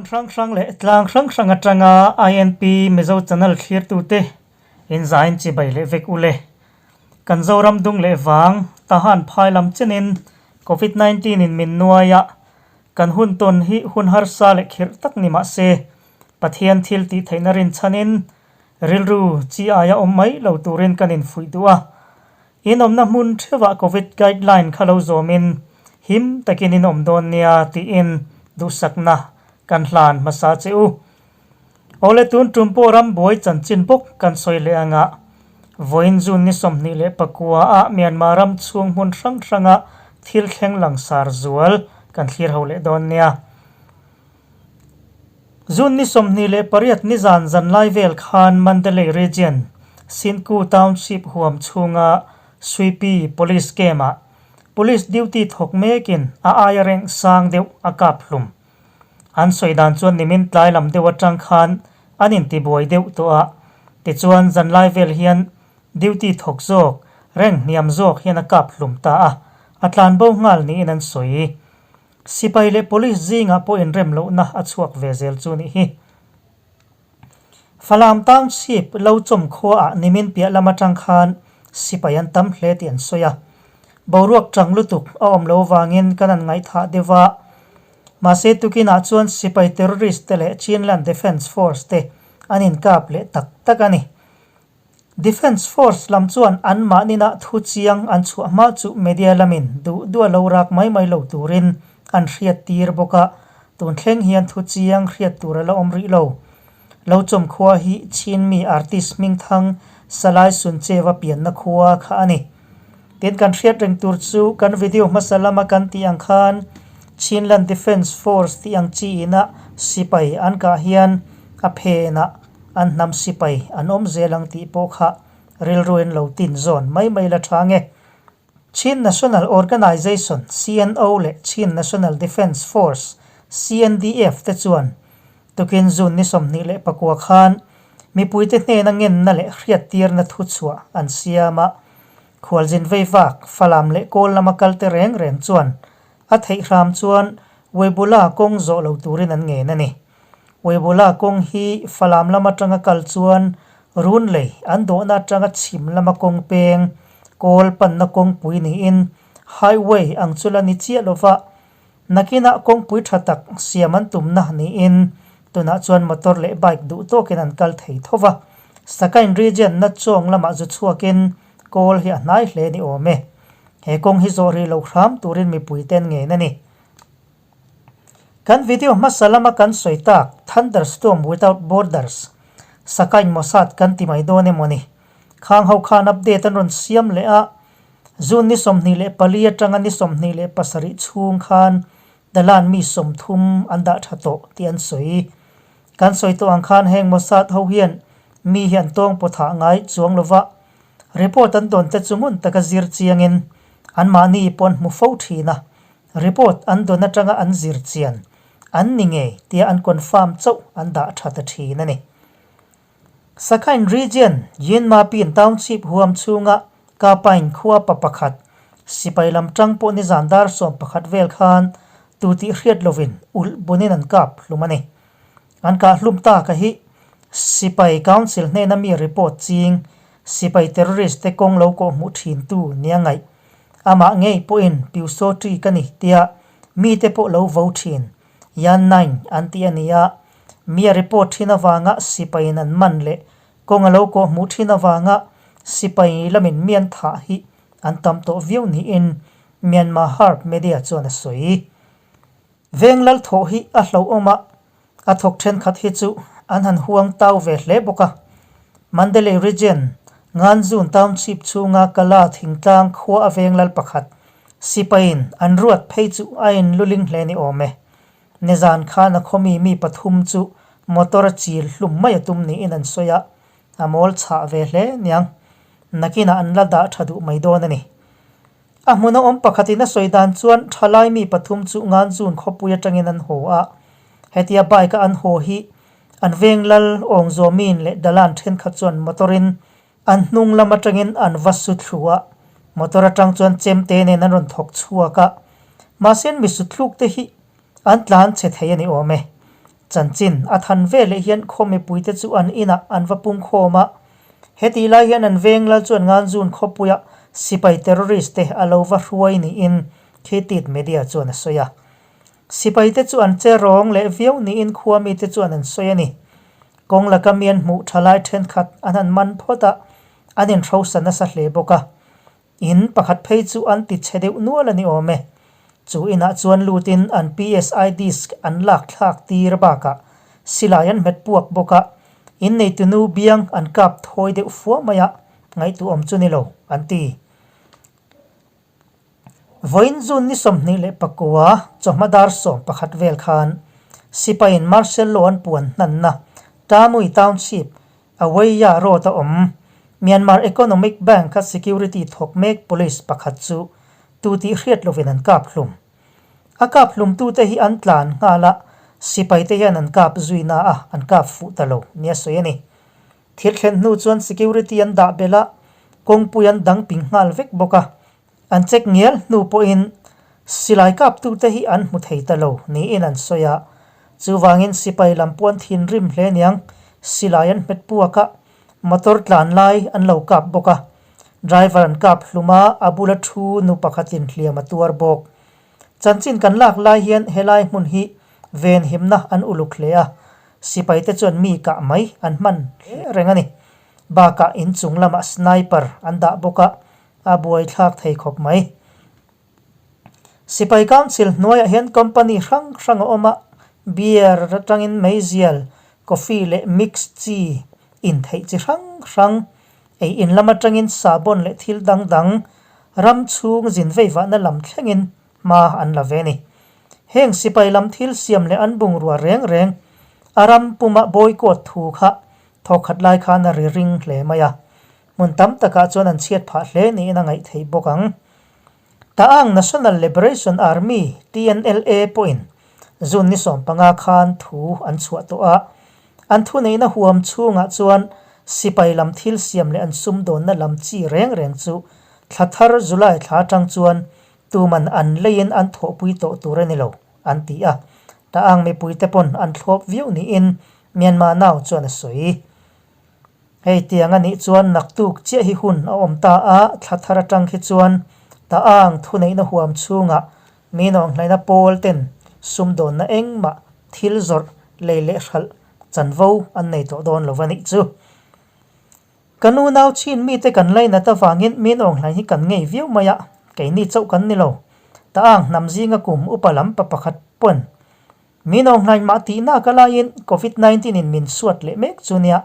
hrang hrang leh tlang hrang hrang atanga INP Mizo channel thlirtute inzain chibai leh vek ule. Kan Zoram dung leh vang Tahan phai lam chenin Covid 19 in min nuai a, kan hun tawn hi hun harsa leh khirh tak ni mahse Pathian thil tih theihna rinchhanin rilru chi aia awm mai lo turin kan infuih duh a. In awmna hmun theuhah Covid guideline kha lo zawmin him takin in awm dawn nia tiin duhsakna kan hlan hmasa che u. Awle tun tum pawh ram buai chanchin bawk kan sawi leh anga vawiin June ni 29 ah Myanmar ram chhung hmun hrang hranga thil thleng langsar zual kan thlir ho leh dawn nia. June ni 28 nizan zanlai vel khan Mandalay Region, Sinku Township huam chhunga Suipi Police Camp-ah Police duty thawk mekin a aia reng sang deuh a kap hlum. An sawi dan chuan nimin tlai lam deuh atang khan an intibuai deuh tawh a, tichuan zanlai vel hian duty thawk zawk reng hniam zawk hian a kap hlum ta a, a tlanbo nghal niin an sawi. Sipai leh Police zingah pawh inrem lohna a chhuak ve zel chu nih hi. Falam Township lo chawm khuaah nimin piah lam atang khan sipai an tam hle tih an sawi a. Boruak tang lutuk a awm lo vangin kan an ngaihthah deuh a. Mahse tukinah chuan sipai terrorist te leh Chinland Defence Force te an inkap leh tak tak a ni. Defence Force lam chuan anmahninah thu chiang an chhuah hma chu media lamin duh duh a lo rak mai mai lo turin an hriat tir bawk a, tun thleng hian thu chiang hriat tur a la awm rih lo. Lo chawm khua hi Chinmi artist hmingthang Salai Suncheva pianna khua kha a ni. Tin kan hriat reng tur chu kan video hmasa lama kan tih ang khan Chinland Defence Force tih ang chi ina sipai an kah hian a phenah An hnam sipai an awm zel ang tih pawh kha rilruin lo tin zawn mai mai la tha nge. Chin National Organization, CNO, leh Chin National Defence Force, CNDF, te chuan tukin June ni 29 khan mipuite hnena ngenna leh hriattirna thuchhuah an siam a. Khualzin veivak, Falam leh Kawl lama kalte reng reng chuan a theih hram chuan Weibula kawng zawh lo turin an ngen a ni. Weibula kawng hi Falam lam atanga kal chuan run lei an dawhna atanga chhim lama kawng peng, kawl panna kawngpui niin highway ang chu la ni chiah lova, nakinah kawngpui tha tak siam an tumna niin tunah chuan motor leh bike duh tawkin an kal thei tho va. Sakain region na chawng lamah zu chhuakin kawl hi a hnai hle ni awm e. He kawng hi zawh rih lo hram turin mipui ten ngen a ni. Kan video hmasa lama kan sawi tak Thunderstorm Without Borders, Sakain Mossad kan ti mai dawn emaw ni? Khang ho khan update an rawn siam leh a, June ni 24 atanga ni 27 chhung khan Dalan mi 30 an dah tha tawh tih an sawi. Kan sawi tawh ang khan heng Mossad ho hian mi hi an tawng pawthah ngai chuang lova, report an dawn te chu ngun taka zir chiangin anmahni pawh an hmu fo thin a. Report an dawn atanga an zir chian an ni ngei tia an confirm chauh an dah tha ta thin a ni. Sakain Region, Yinmapin Township huam chhunga Kapain khua pa pakhat, sipai lam tang pawh nizan dar 11 vel khan tu tih hriat lovin ulh bunin an kap hlum a ni. An kah hlum taka hi Sipai Council hnena mi report ching sipai terrorist te kawng lo kawh hmuh thin tu nia ngaih. Amah ngei pawhin Piusawṭi ka ni tia mite pawh lo vo thin. Yan Naing an ti a ni a, mi a report thin avanga sipaiin an man leh kawng a lo kawh hmuh thin avanga sipai lamin mi an thah hi an tam tawh viau niin Myanmar Harp Media chuan a sawi. Veng lal thawh hi a hlauhawm a, a thawk thenkhat hi chu an han huang tau ve hle bawk a. Mandalay Region, Nganzun Township chhunga Kala thingtlang khua a veng lal pakhat, sipaiin an ruat phei chu a inluling hle ni awm e. Nizan khan a khawmi mi pathum chu motor a chil hlum mai a tum niin an sawi a, a mawl chhah ve hle niang. Nakinah an la dah tha duh mai dawn a ni. A hmuna awm pakhatin a sawi dan chuan thalai mi pathum chu Nganzun khawpui atangin an haw a, hetia bike a an haw hi an veng lal awng zawmin leh dalan thenkhat chuan motor in an hnung lam atangin an va su thlu a, motor atang chuan chemte nen an rawn thawk chhuak a, mahse an mi su thluk te hi an tlan chhe thei a ni awm e. Chanchin a than veleh hian khaw mipuite chu an inah an va pung khawm a. Hetih lai hian an veng lal chuan Nganzun khawpuia sipai terrorist te a lo va hruai niin Khitit media chuan a sawi a. Sipaite chu an che rawng leh viau niin khua mite chuan an sawi a ni. Kawng laka mi an hmuh tha lai thenkhat an han man phawt a, an inhrosa nasa hle bawk a. In pakhat phei chu an ti chhe deuh nual a ni awm e. Chu inah chuan lutin an PSI disc an lak thlak tir bakah silai an hmet puak bawk a, inneitunu biang an kap thawi deuh fua mai a, ngaihtuahawm chu ni lo, an ti. Vawiin June ni 29 chawhma dar 11 vel khan sipaiin Marcel Law an puan hnanna Tamui Township Aweya Road a awm. Myanmar Economic Bank-a security thawk mek police pakhat chu tu tih hriat lovin an kap hlum. A kap hlumtute hi an tlan nghal a, sipaite hian an kap zui na a, an kap fuh ta lo nia sawi a ni. Thil thlen hnu chuan security an dah belh a, kawngpui an dang ping nghal vek bawk a. An check ngial hnu pawhin silai kaptute hi an hmu thei ta lo niin an sawi a, chuvangin sipai lam pawh an thinrim hle niang, silai an hmet puak a, motor tlan lai an lo kap bawk a, driver an kap hlum a, a bula thu nu pakhatin hliam a tuar bawk. Chanchin kan lak lai hian helai hmun hi venhimna an uluk hle a, sipaite chuan mi kah mai an hman hle reng a ni. Bakah inchung lamah sniper an dah bawk a, A buaithlak thei khawp mai. Sipai Council hnuaiah hian company hrang hrang a awm a, beer atangin meizial, coffee leh mix chi in theih chi hrang hrang, ei in lam atangin sahbawn leh thil dang dang ram chhung zin veivahna lam thlengin hma an la ve a ni. Heng sipai lam thil siam leh an bungrua reng reng a ram puma boycott thu kha thawkhat lai khan a ri ring hle mai a. Hmun tam takah chuan an chhiat phah hle niin a ngaih theih bawk ang. Ta'ang National Liberation Army, TNLA, pawhin June ni 15 khan thu an chhuah tawh a, an thuneihna huam chhungah chuan sipai lam thil siam leh an sumdawnna lam chi reng reng chu thla thar July thla atang chuan tuman an leiin an thawhpui tawh tur a ni lo, an ti a. Ta'ang mipuite pawn an thlawp viau niin Myanmar Now chuan a sawi. Hei tiang a nih chuan naktuk chiah hi hun a awm ta a, thla thar atang khi chuan Ta'ang thuneihna huam chhungah mi nawnghlaina pawl ten sumdawnna engmah thil zawrh lei leh hralh chanvo an nei tawh dawn lo a nih chu. Ka nu nau chin mite kan lainat avangin mi nawnghlain hi kan ngei viau mai a, keini chauh kan ni lo. Ta'ang hnam zinga kum upa lam pa pakhat pawn Min awnghlain mah tihna ka laiin Covid 19 in min suat leh mek chu nia.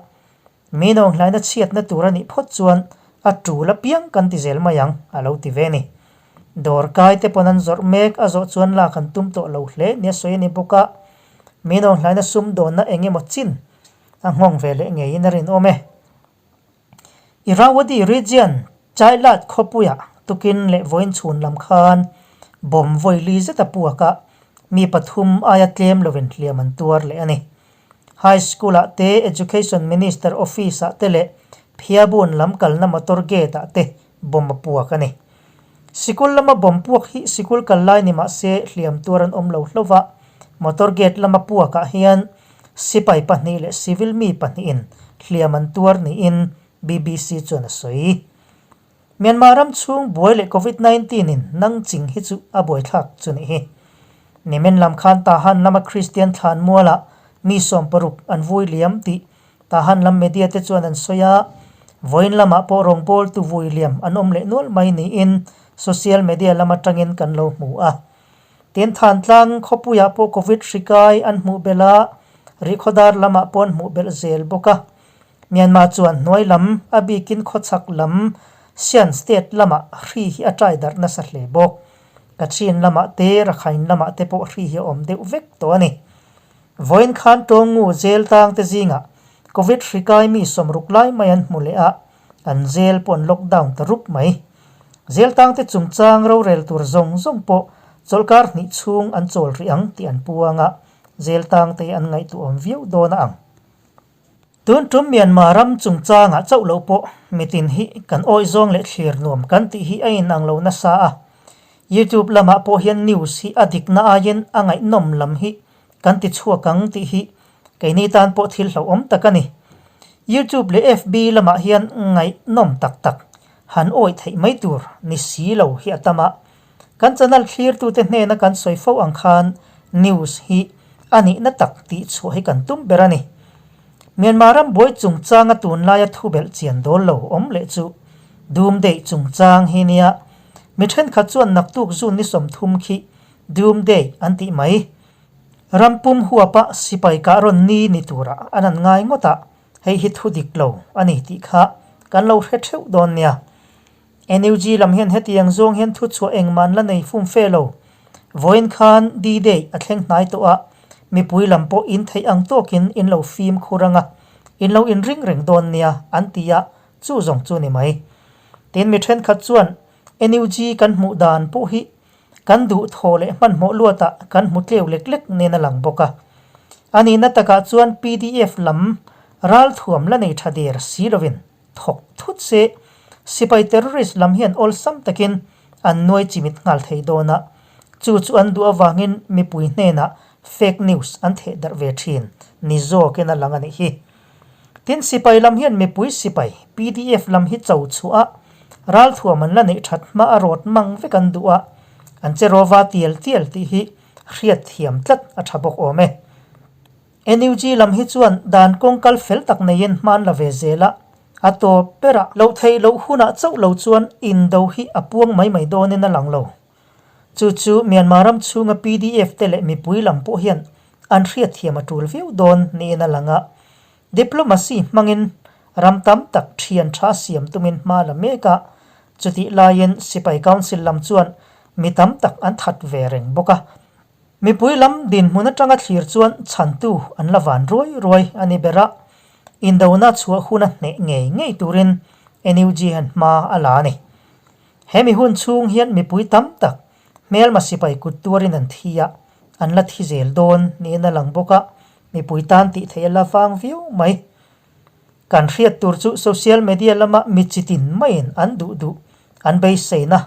Min awnghlaina chhiatna tur a nih phawt chuan a tul apiang kan ti zel mai ang, a lo ti ve ni. Dawr kai te pawn an zawrh mek a zawh chuan lak an tum tawh lo hle nia sawi a ni bawk a, min awnghlaina sumdawnna eng emaw chin a nghawng ve leh ngeiin a rinawm e. Irrawaddy Region, Chailat khawpuiah tukin leh vawiin chhun lam khan bomb vawi li zet a puak a, mi pathum aia tlem lovin hliam an tuar leh a ni. High School-ah te, Education Minister Office-ah te leh Phiabun lam kalna motor gate-ah te bomb a puak a ni. Sikul lama bomb puak hi sikul kal lai ni mah se hliam tuar an awm lo hlauh va, motor gate lama puakah hian sipai pahnih leh civil mi pahnihin hliam an tuar niin BBC chuan a sawi. Myanmar ram chhung buai leh Covid 19 in nang ching hi chu a buaithlak chu nih hi. Nimin lam khan Tahan lama Kristian thlan mualah mi 60 an vui liam tih Tahan lam media te chuan an sawi a, vawiin lamah pawh rawngbawltu vui liam an awm leh nual mai niin social media lam atangin kan lo hmu a. Tin, Thantlang khawpuiah pawh Covid hri kai an hmuh belh a, Rihkhawdar lamah pawh an hmuh belh zel bawk a. Myanmar chuan hnuai lam, a bikin khawchhak lam Shan State lamah hri hi a ṭai darh nasa hle bawk. Kachin lamah te, Rakhine lamah te pawh hri hi a awm deuh vek tawh a ni. Vawiin khan Tawngngu jail tang te zingah Covid hri kai mi 60 lai mai an hmu leh a, an jail pawh an lockdown ta rup mai. Jail tang te chungchang rorel tur zawng zawng pawh chawlhkar hnih chhung an chawl rih ang tih an puang a, jail tang te hi an ngaihtuahawm viau dawn a ang. Tun tum Myanmar ram chungchangah chauh loh pawh mitin hi kan awih zawng leh thlir nuam kan tih hi a inang lo nasa a. YouTube lamah pawh hian news hi a dikna aiin a ngaihnawm lam hi. kan ti chhuak ang tih hi keini tan pawh thil hlauhawm tak a ni. YouTube leh FB lamah hian ngaihnawm tak tak han awih theih mai tur ni si lo hi a tam a. Kan channel thlirtute hnena kan sawi fo ang khan news hi a nihna tak tih chhuah hi kan tum ber a ni. Myanmar ram buai chungchanga tunlaia thubelh chian dawl lo awm leh chu Doomsday chungchang hi nia mi thenkhat chuan naktuk June ni 30 khi Doomsday an tih mai. Ram pum huapa sipai kah rawn ni ni turah an an ngai ngawt a, hei hi thu dik lo a ni tih kha kan lo hre theuh dawn nia. NUG lam hian hetiang zawng hian thuchhuah engmah an la nei fum fe lo. Vawiin khan D-Day a thleng hnai tawh a, mipui lam pawh in theih ang tawkin in lo fim khur ang a, in lo inring reng dawn nia an ti a, chu zawng chu ni mai. Tin, mi thenkhat chuan NUG kan hmuh dan pawh hi kan duh thaw leh hmanhmawh luatah kan hmu tleu lek lek nen a lang bawk a. A nihna takah chuan pdf lam ralthuam la nei tha der si lovin thawk thut se, sipai terrorist lam hian awlsam takin an nuai chimit nghal thei dawn a, chu chu an duh avangin mipui hnenah fake news an theh darh ve thin ni zawkin a lang a nih hi. Tin, sipai lam hian mipui sipai, pdf lam hi cho chhuah a, ralthuam an la neih that hma a rawt mang vek an duh a, an che rawva tial tial tih hi hriatthiam tlat a tha bawk awm e. NUG lam hi chuan dan kawng kal fel tak neiin hma an la ve zel a, a tawp berah loh theih loh hunah chauh lo chuan indo hi a puang mai mai dawnin a lang lo. Chu chu Myanmar ram chhunga pdf te leh mipui lam pawh hian an hriatthiam a tul viau dawn niin a lang a, diplomacy hmangin ram tam tak thian tha siam tumin hma la mek a, chutih laiin Sipai Council lam chuan mi tam tak an that ve reng bawk a. Mipui lam dinhmun atanga thlir chuan chhantu an la van ruai ruai a ni ber a, indona chhuah huna hneh ngei ngei turin NUG hian hma a la a ni. He mi hun chhung hian mipui tam tak hmelma sipai kut tuarin an thi a, an la thi zel dawn niin a lang bawk a, mipui tan tih theih a la vang viau mai. Kan hriat tur chu social media lama mi chitin maiin an duh duh an beiseina,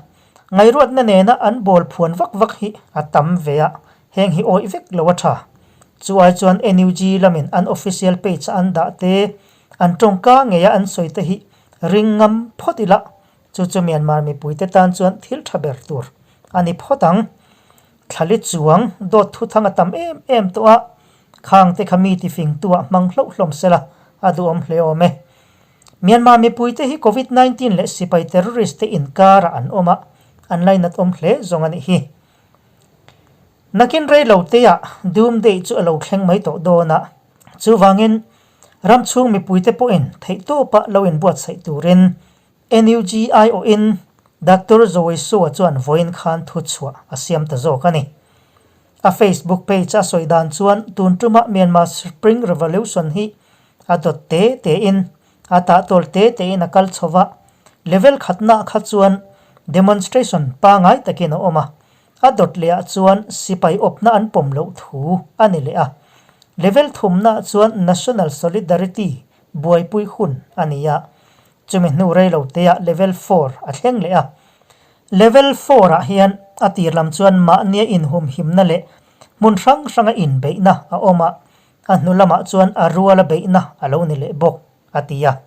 ngaihruatna nena an bawl phuan vak vak hi a tam ve a, heng hi awih vek lo a tha. Chu ai chuan NUG lamin an official page a an dah te, an tawngka ngeia an sawi te hi ring ngam phawt ila, chu chu Myanmar mipuite tan chuan thil tha ber tur a ni phawt ang. Thlali chuang dawt thuthang a tam em em tawh a, khang te kha mi tifing tu ah hmang hlauh hlawm sela a duhawm hle awm e. Myanmar mipui te hi Covid 19 leh sipai terrorist te inkar ah an awm a, an lainat awm hle zawng a nih hi. Nakin rei lo te ah Doomsday chu a lo thleng mai tawh dawn a, chuvangin ram chhung mipui te pawhin theihtawpa lo inbuatsaih turin NUG aiawhin Doctor Zoe Sua chuan vawiin khan thu chhuah a siam ta zawk a ni. A Facebook page a sawi dan chuan tun tuma Myanmar Spring Revolution hi a dawt te tein, a tahtawl te tein a kal chho va, level khatnaah kha chuan demonstration pangai takin a awm a, a dawt lehah chuan sipai awpna an pawm loh thu a ni leh a, level thumnaah chuan National Solidarity buaipui hun a ni a, Chumi hnu rei lo teah level four a thleng leh a. Level four ah hian a tir lam chuan mahnia inhumhimna leh hmun hrang hranga inbeihna a awm a, a hnu lamah chuan a ruala beihna a lo ni leh bawk, a ti a.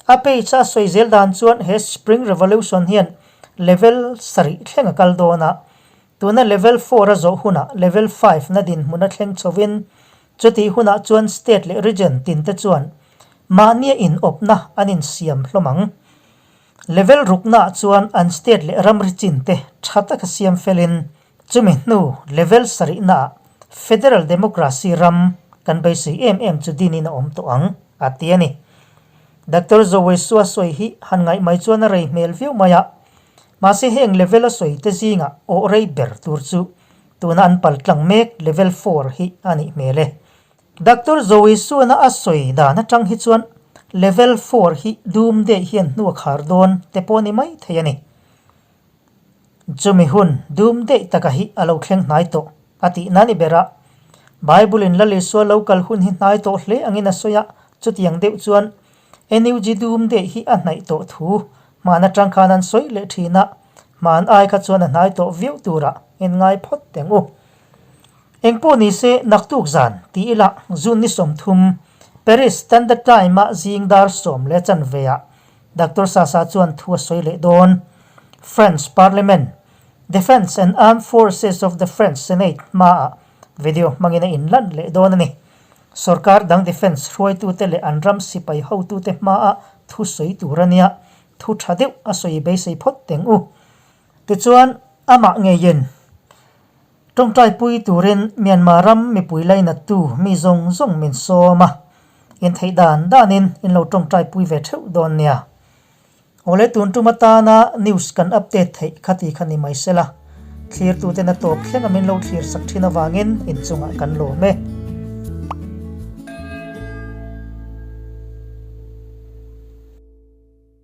A page a sawi zel dan chuan he Spring Revolution hian level sarih thleng a kal dawn a, tuna level four a zawh hunah level five na dinhmun a thleng chhovin Chutih hunah chuan state leh region tinte chuan mahnia inawpna an insiam hlawm ang. Level ruknaah chuan an state leh ramri chinte tha taka siam felin chumi hnu level sarihnaah federal democracy ram kan beisei em em chu dinin a awm tawh ang, a ti a ni. Doctor Zoweisua sawi hi han ngaih mai chuan a rei hmel viau mai a, mahse heng level a sawi te zingah awh rei ber tur chu Tuna an pal tlang mek level four hi a nih hmel e. Doctor Zoe Suana a sawi dan atang hi chuan level four hi dum deh hian hnu a khar dawn te pawh ni mai thei a ni. Chumi hun dum deh taka hi a lo thleng hnai tawh a tih na ni ber a. Bible in Lal Isua lo kal hun hi hnai tawh hle angin a sawi a, chutiang deuh chuan NUG dum deh hi a hnaih tawh thu hman atang khan an sawi leh thin a, hman ai kha chuan a hnai tawh viau turah en ngai phawt teng u. Engpawh nise naktuk zan ti ila June ni 30 Paris Standard Time-ah zing dar 10:15 ah Doctor Sasa chuan thu a sawi leh dawn. French Parliament, Defence and Armed Forces of the French Senate hmaah video hmangin a inlan leh dawn a ni. Sorkar dang defence hruaitute leh an ram sipai hotute hmaah thu sawi tur a nia, thu tha deuh a sawi beisei phawt teng u. Tichuan, amah ngeiin tawngtaipui turin Myanmar ram mipui lainattu mi zawng zawng min sawm a, intheih dan danin in lo tawngtaipui ve theuh dawn nia. Awle tun tum atana news kan update theih kha ti kha ni mai sela, thlirtuten a tawp thleng a min lo thlir sak thin avangin inchungah kan lawm e.